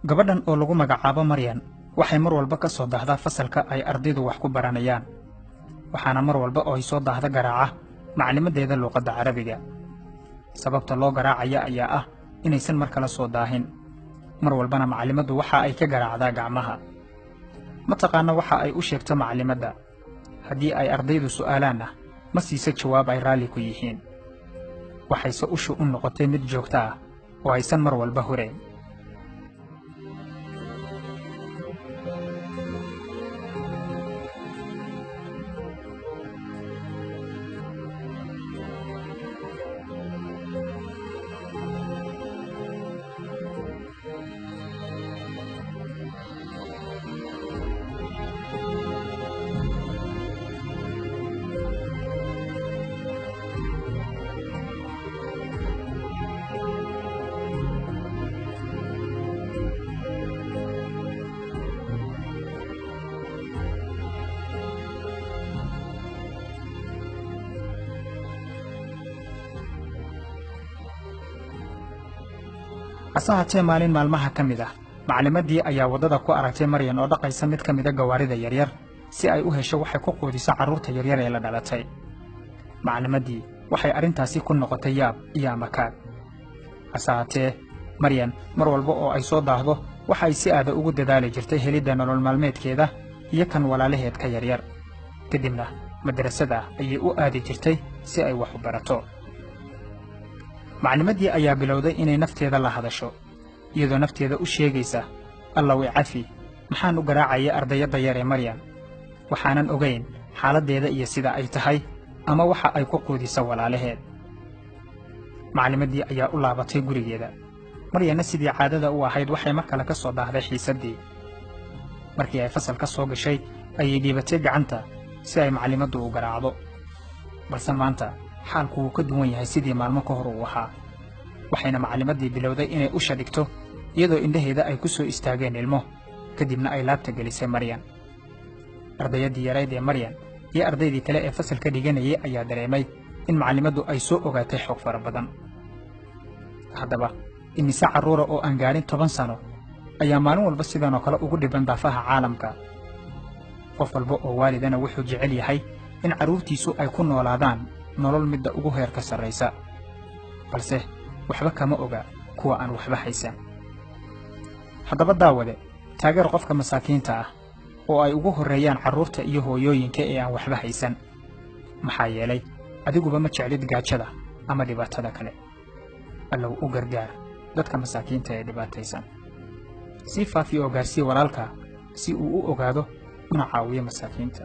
Gabadhan oo lagu magacaabo Maryan waxay mar walba ka soo daahdaa fasalka ay ardaydu wax ku baranayaan, waxaana mar walba oo ay soo daahda garaaca maclimadeeda luuqadda Carabiga. Sababta loo garaacaya ayaa ah inaysan mar kale soo daahin. Mar walbana maclimaddu waxa ay ka garaacdaa gacmaha. Ma taqaana waxa ay u sheegto maclimadda. Haddii ay ardaydu su'aalaanna ma siiso jawaab ay raalli ku yihiin. Waxayse ushu u noqotay mid joogto ah oo aysan mar walba hurayn. Hase haatee, maalin maalmaha ka mid ah maclimaddii ayaa waddada ku aragtay Maryan oo dhaqaysa mid ka mida gawaarida yaryar si ay u hesho waxay ku quudiso carruurta yaryar ee la dhalatay. Maclimaddii waxay arrintaasi ku noqotay yaab iyo amakaag. Hase haatee, Maryan mar walba oo ay soo daahdo waxay si aada ugu dadaali jirtay helidda nolol maalmeedkeeda iyo kan walaalaheed ka yaryar. Kadibna madrasada ayay u aadi jirtay si ay wax u barato. Maclimaddii ayaa bilowday inay nafteeda la hadasho, iyadoo nafteeda u sheegaysa: "Allow i cafi, maxaan u garaacaya ardayadda yar ee Maryan? Waxaanan ogayn xaaladdeeda iyo sida ay tahay ama waxa ay ku quudisa walaalaheed." Maclimaddii ayaa u laabatay gurigeeda. Maryanna sidii caadada u ahayd waxay mar kale ka soo daahday xiisaddii. Markii ay fasal ka soo gashay ayay dhiibatay gacanta si ay maclimaddu u garaacdo, balse maanta xaalku wuu ka duwan yahay sidii maalmo ka hor uu ahaa. Waxayna maclimaddii bilowday inay usha dhigto, iyadoo indhaheeda ay ku soo istaageen ilmo, kadibna ay laabta gelisay Maryan. Ardayaddii yarayd ee Maryan iyo ardaydii kale ee fasalka dhiganayay ayaa dareemay in maclimaddu ay soo ogaatay xog fara badan. Haddaba, imise carruura oo aan gaadhin 10 sano ayaa maalin walba sidan oo kale ugu dhiban daafaha caalamka? Qof walba oo waalidana wuxuu jecel yahay in carruurtiisu ay ku noolaadaan nolol midda ugu heerka sarraysa, balse waxba kama oga kuwa aan waxba haysan. Haddaba daawade, taageer qofka masaakiinta ah oo ay ugu horreeyaan carruurta iyo hooyooyinka ee aan waxba haysan, maxaa yeelay adiguba ma jeclid gaajada ama dhibaatada kale. Allow u gargaar dadka masaakiinta ee dhibaataysan. Sii faafi oo gaarsii walaalka si uu u ogaado una caawiyo masaakiinta.